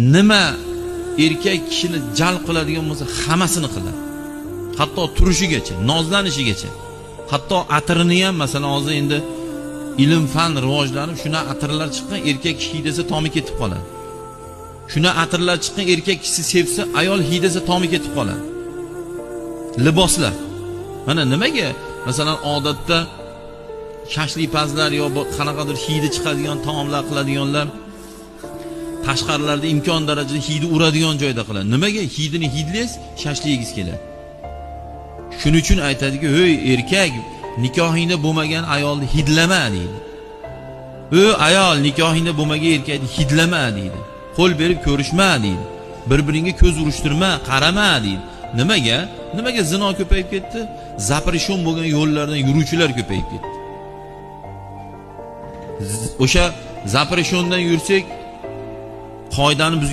Nima erkak kishini jalb qiladigan bo'lsa, hammasini qiladi. Hatto turishigacha, nozlanishigacha. Hatto atirini ham, masalan, hozir endi ilm fan rivojlanib, shuna atirlar chiqqan, erkak kishi hidlasa tomi ketib qoladi. Shuna atirlar chiqqan, erkak kishi sevsa, ayol hidlasa tomi ketib qoladi. Liboslar. Mana nimaga, masalan, odatda shashlikpazlar yo qanaqadir hidi chiqadigan taomlar qiladiganlar tashqarilarda imkon darajada hidi uradigan joyda qiladi. Nimaga? Hidini hidlaysiz, shashlik yegisi keladi. Shuning uchun aytadiki, "Ey erkak, nikohingda bo'lmagan ayolni hidlama" deydi. "Ey ayol, nikohingda bo'lmagan erkakni hidlama" deydi. Qo'l berib ko'rishma deydi. Bir-biringga ko'z urishtirma, qarama deydi. Nimaga? Nimaga zino ko'payib ketdi? Запрещён bo'lgan yo'llardan yuruvchilar ko'payib ketdi. O'sha запрещён dan yursak, qoidani buzgan